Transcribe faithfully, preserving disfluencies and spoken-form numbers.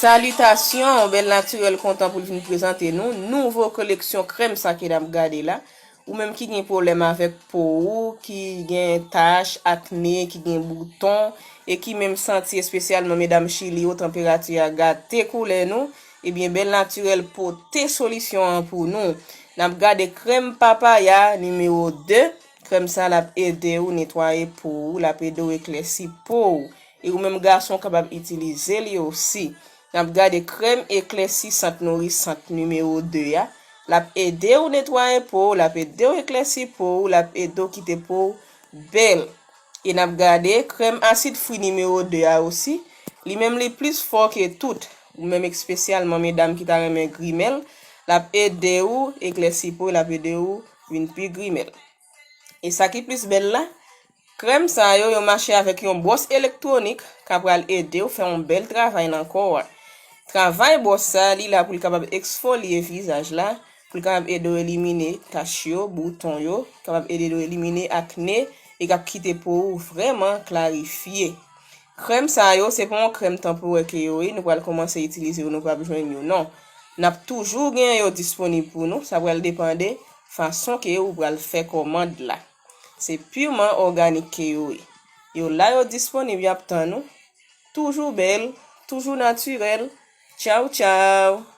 Salitasyon, Bèl Natirèl kontan pou l vin prezante nou nouvo koleksyon krèm sa ke n ap gade la. Ou menm ki gen pwoblèm avèk po ou, ki gen tach, akne, ki gen bouton, e ki menm santi espesyalman medam Chili yo, tanperati a gate koulè nou, ebyen Bèl Natirèl pote solisyon an pou nou. N ap gade krèm papaya nimewo de. Krèm sa l ap ede w netwaye po ou, l ap ede w eklèsi po ou. E ou menm gason w kapab itilize li osi. N ap gade krèm eklèsisant nourisant nimewo de a. L ap ede w netwaye po w, l ap ede w eklèsi po w, l ap ede w kite po w bèl. E n ap gade krèm asid fwi nimewo de a osi. Li menm li plis fò ke tout. Ou menm espesyalman medam ki ta renmen grimèl, l ap ede w eklèsi po, l ap ede w vin pi grimèl. E sa ki plis bèl la, krèm sa yo, yo mache avèk yon bwòs elektwonik k ap pral ede w fè yon bèl travay nan kò a. Travay bwòs sa, li la pou l kapab eksfolye vizaj la, pou l kapab ede w elimine tach yo, bouton yo, kapab ede w elimine akne, e k ap kite po ou vrèman klarifye. Krèm sa yo, se pa yon krèm tanporè ke yo ye, nou pral kòmanse itilize yo, nou p ap jwenn yo, non. N ap toujou gen yo disponib pou nou, sa pral depande fason ke ou pral fè kòmand la. Se pirman òganik ke yo ye. Yo la, yo disponib, y ap tann ou. Toujou bèl, toujou natirèl. Tchaw, tchaw!